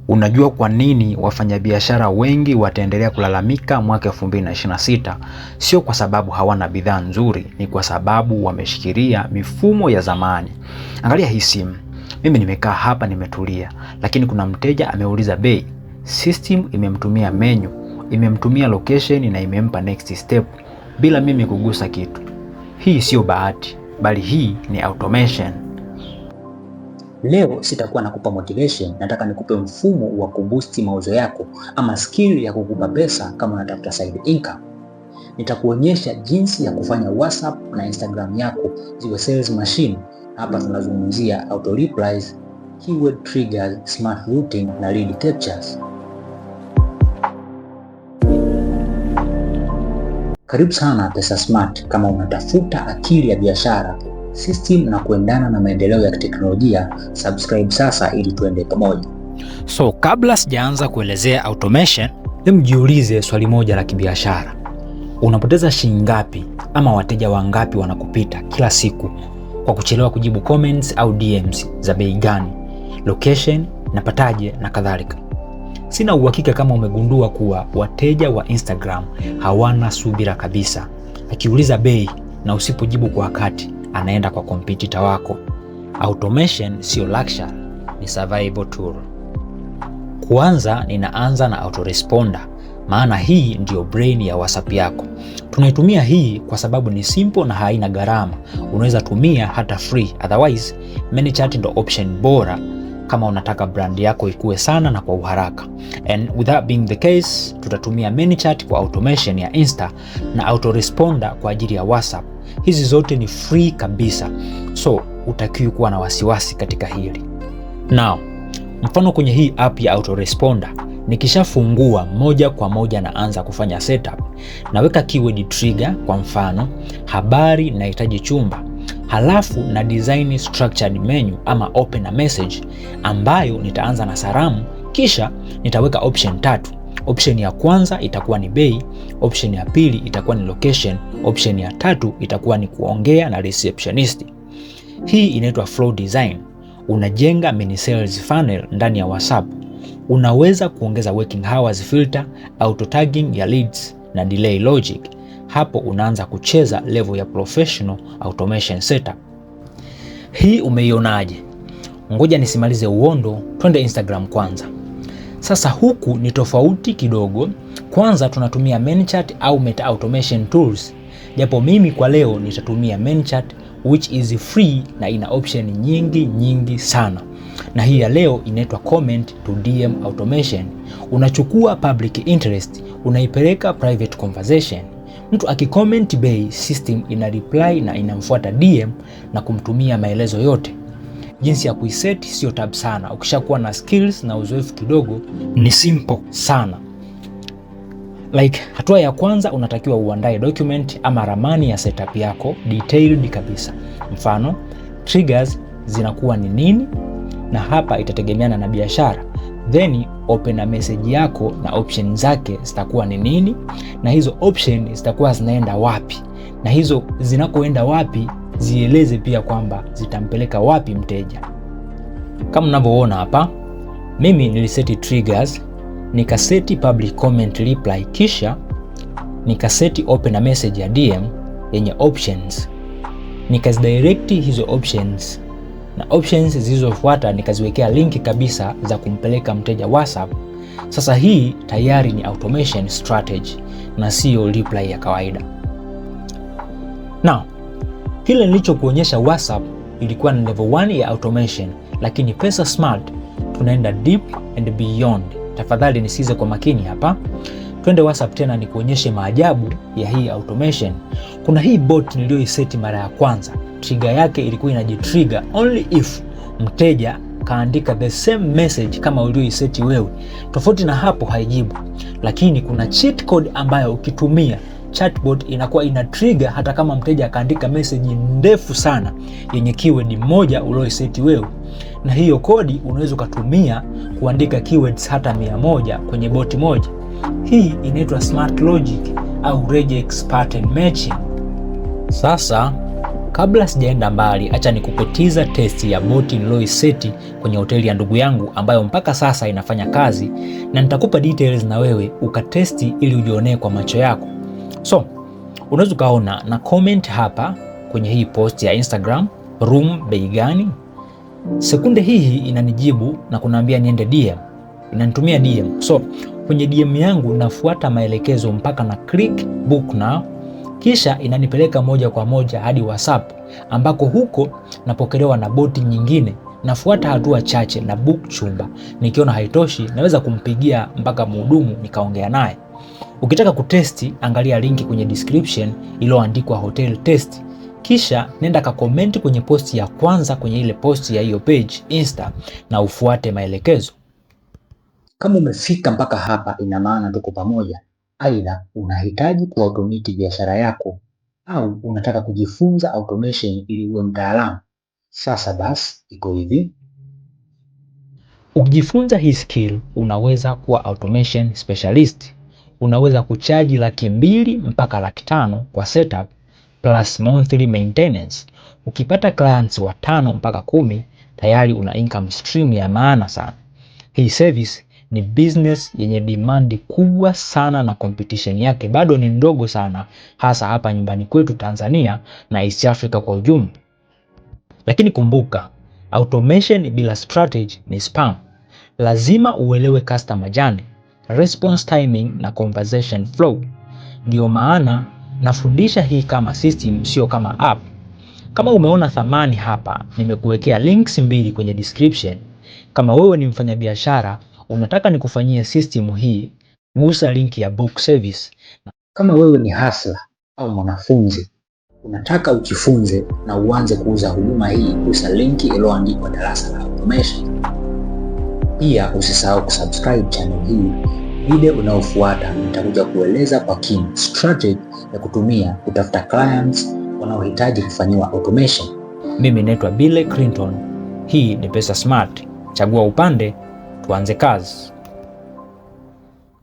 Unajua kwa nini wafanyabiashara wengi wataendelea kulalamika mwaka 2026? Sio kwa sababu hawana bidhaa nzuri, ni kwa sababu wameshikilia mifumo ya zamani. Angalia hii simu. Mimi nimekaa hapa nimetulia, lakini kuna mteja ameuliza bei. System imemtumia menu, imemtumia location na imempa next step bila mimi kugusa kitu. Hii siyo bahati, bali hii ni automation. Leo sitakuwa nakupa motivation, nataka nikupe mfumo wa kuboost mauzo yako ama skill ya kukupa pesa kama unatafuta side income. Nitakuonyesha jinsi ya kufanya WhatsApp na Instagram yako ziwe sales machine. Hapa tunazungumzia auto replies, keyword triggers, smart routing na lead captures. Karibu sana Pesa Smart. Kama unatafuta akili ya biashara, system na kuendana na maendeleo ya teknolojia, subscribe sasa ili tuende pamoja. So kabla sijaanza kuelezea automation, hebu jiulize swali moja la kibiashara. Unapoteza shilingi ngapi ama wateja wangapi wanakupita kila siku kwa kuchelewa kujibu comments au DMs za bei gani, location, napataje na kadhalika? Sina uhakika kama umegundua kuwa wateja wa Instagram hawana subira kabisa. Akiuliza bei na usipojibu kwa wakati, anaenda kwa competitor wako. Automation sio luxury, ni survival tool. Kwanza ninaanza na autoresponder, maana hii ndiyo brain ya WhatsApp yako. Tunaitumia hii kwa sababu ni simple na haina gharama, unaweza tumia hata free. Otherwise, ManyChat ndo option bora kama unataka brand yako ikue sana na kwa uharaka. And with that being the case, tutatumia ManyChat kwa automation ya Insta na autoresponder kwa ajili ya WhatsApp. Hizi zote ni free kabisa, so utakiwi kuwa na wasiwasi katika hili. Now, mfano kwenye hii app ya autoresponder nikishafungua moja kwa moja naanza kufanya setup. Naweka keyword trigger, kwa mfano habari nahitaji chumba, halafu na design structured menu ama open a message ambayo nitaanza na salamu, kisha nitaweka option tatu. Option ya kwanza itakuwa ni bei, option ya pili itakuwa ni location, option ya tatu itakuwa ni kuongea na receptionist. Hii inaitwa flow design. Unajenga mini sales funnel ndani ya WhatsApp. Unaweza kuongeza working hours filter, auto tagging ya leads na delay logic. Hapo unaanza kucheza level ya professional automation setup. Hii umeionaje? Ngoja nisimalize uondo, twende Instagram kwanza. Sasa huku ni tofauti kidogo. Kwanza tunatumia ManyChat au Meta Automation Tools, japo mimi kwa leo nitatumia ManyChat which is free na ina option nyingi nyingi sana, na hii ya leo inaitwa comment to DM automation. Unachukua public interest unaipeleka private conversation. Mtu akicomment bei, system ina reply na inamfuata DM na kumtumia maelezo yote. Jinsi ya kuiset sio tabu sana, ukishakuwa na skills na uzoefu kidogo ni simple sana. Like hatua ya kwanza unatakiwa uandae document ama ramani ya setup yako detailed kabisa. Mfano, triggers zinakuwa ni nini, na hapa itategemeana na biashara. Then open a message yako na option zake zitakuwa ni nini, na hizo option zitakuwa zinaenda wapi, na hizo zinakoenda wapi zieleze pia kwamba zitampeleka wapi mteja. Kama mnavyoona hapa, mimi niliseti triggers, nikaseti public comment reply, kisha nikaseti open a message ya DM yenye options, nikazidirect hizo options na options zilizofuata nikaziwekea link kabisa za kumpeleka mteja WhatsApp. Sasa hii tayari ni automation strategy na siyo reply ya kawaida. Now, kile nilichokuonyesha WhatsApp ilikuwa ni level 1 ya automation, lakini Pesa Smart tunaenda deep and beyond. Tafadhali nisikize kwa makini hapa. Twende WhatsApp tena nikuonyeshe maajabu ya hii automation. Kuna hii bot niliyoiseti mara ya kwanza, trigger yake ilikuwa inajitrigger only if mteja kaandika the same message kama ulioiseti wewe. Tofauti na hapo haijibu, lakini kuna cheat code ambayo ukitumia chatbot inakuwa ina trigger hata kama mteja akaandika message ndefu sana yenye keyword moja ulioiseti wewe, na hiyo kodi unaweza ukatumia kuandika keywords hata 100 kwenye boti moja. Hii inaitwa smart logic au regex pattern matching. Sasa Kabla sijaenda mbali, acha nikupetiza test ya boti niliyoiseti kwenye hoteli ya ndugu yangu ambayo mpaka sasa inafanya kazi, na nitakupa details na wewe ukatesti ili ujionee kwa macho yako. So unaweza ukaona na comment hapa kwenye hii post ya Instagram, room bei gani? Sekunde hii inanijibu na kuniambia niende DM, inanitumia DM. So kwenye DM yangu nafuata maelekezo mpaka na click book now, kisha inanipeleka moja kwa moja hadi WhatsApp ambako huko napokelewa na boti nyingine. Nafuata hatua chache na book chumba. Nikiona haitoshi, naweza kumpigia mpaka mhudumu nikaongea naye. Ukitaka kutesti, angalia linki kwenye description iliyoandikwa hotel test, kisha nenda ka comment kwenye posti ya kwanza kwenye ile posti ya hiyo page Insta na ufuate maelekezo. Kama umefika mpaka hapa, ina maana tuko pamoja. Aidha unahitaji kuautomate biashara yako au unataka kujifunza automation ili uwe mtaalamu. Sasa basi, iko hivi. Ukijifunza hii skill unaweza kuwa automation specialist. Unaweza kuchaji 200,000 mpaka 500,000 kwa setup plus monthly maintenance. Ukipata clients 5 mpaka 10 tayari una income stream ya maana sana. Hii service ni business yenye demand kubwa sana na competition yake bado ni ndogo sana, hasa hapa nyumbani kwetu Tanzania na East Africa kwa ujumla. Lakini kumbuka, automation bila strategy ni spam. Lazima uelewe customer journey, response timing na conversation flow. Ndio maana nafundisha hii kama system, sio kama app. Kama umeona thamani hapa, nimekuwekea links mbili kwenye description. Kama wewe ni mfanyabiashara unataka nikufanyie system hii, gusa link ya book service. Kama wewe ni hustler au mwanafunzi unataka ujifunze na uanze kuuza huduma hii, gusa linki iliyoandikwa darasa la automation. Pia usisahau kusubscribe channel hii. Video unaofuata nitakuja kueleza kwa kina strategy ya kutumia kutafuta clients wanaohitaji kufanyiwa automation. Mimi naitwa Bile Clinton. Hii ni Pesa Smart. Chagua upande, tuanze kazi.